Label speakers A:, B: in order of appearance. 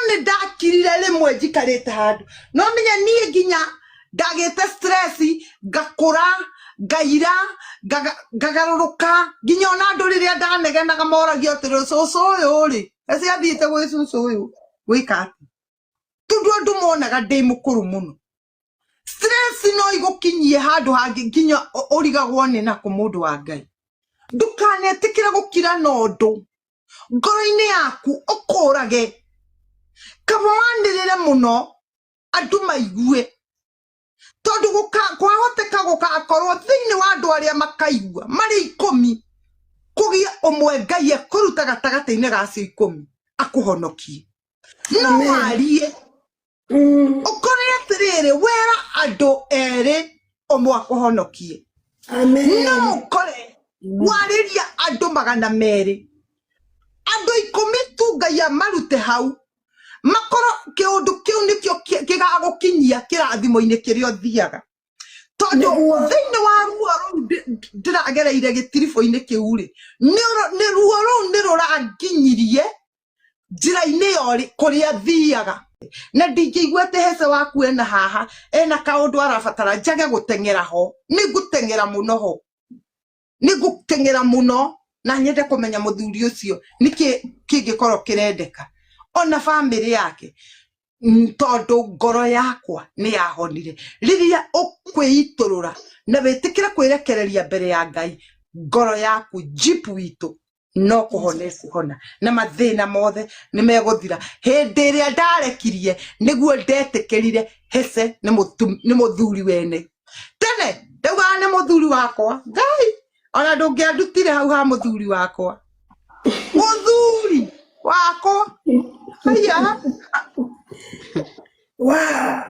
A: Nĩ ndakirire rĩmwe njikarĩte handũ, no menye niĩ nginya ndagĩte stress, ngakũra, ngaira, ngagarũrũka, nginya ona andũ rĩrĩa ndanegenaga moragia atĩrĩ, cũcũ ũyũ rĩ, eci athiĩte gwĩ cũcũ ũyũ gwĩka atĩa? Tondũ andũ monaga ndĩ mũkũrũ mũno. Stress no igũkinyie handũ hangĩ nginya ũrigagwo nĩ nakũ. Mũndũ wa Ngai, ndũkanetĩkĩre gũkira na ũndũ ngoro-inĩ yaku, ũkũrage kaba wanĩrĩre mũno andũ maigue, tondũ kwahoteka gũgakorwo thĩinĩ wa andũ arĩa makaigua marĩ 10, kũgĩe ũmwe Ngai ekũruta gatagatĩ-inĩ ga acio 10 akũhonokie. No
B: Amen.
A: warie ũkore atĩrĩrĩ, wera andũ erĩ, ũmwe akũhonokie.
B: Amen.
A: No ũkore warĩria andũ 200, andũ 10 tu Ngai amarute hau, makorwo kĩũndũ kĩu nĩkĩo kĩgagũkinyia kĩrathimo-inĩ kĩrĩa ũthiaga, tondũ thĩinĩ wa ruo rũu ndĩragereire gĩtiribũ-inĩ kĩu rĩ, nĩ ruo rũu nĩ rũranginyirie njĩra-inĩ ya kũrĩa thiaga, na ndingĩigua atĩ hece waku ena haha ena kaũndũ arabatara njage gũteng'era ho. Nĩ ngũteng'era mũno ho, nĩ ngũteng'era mũno, na nyende kũmenya mũthuri ũcio nĩkĩ kĩngĩkorwo kĩrendeka ona bamĩrĩ yake, tondũ ngoro yakwa nĩ yahonire. Rĩrĩa ũkwĩitũrũra na wĩtĩkĩre kwĩrekereria mbere ya Ngai, ngoro yaku jeep witũ no kũhona ĩkũhona, na mathĩna mothe nĩ megũthira. Hĩndĩ ĩrĩa ndarekirie nĩguo ndetĩkĩrire hece nĩ mũthuri wene tene ndaugaga nĩ mũthuri wakwa. Ngai, ona ndũngĩandutire hau ha mũthuri wakwa, mũthuri wakwa haiya.
B: Wow.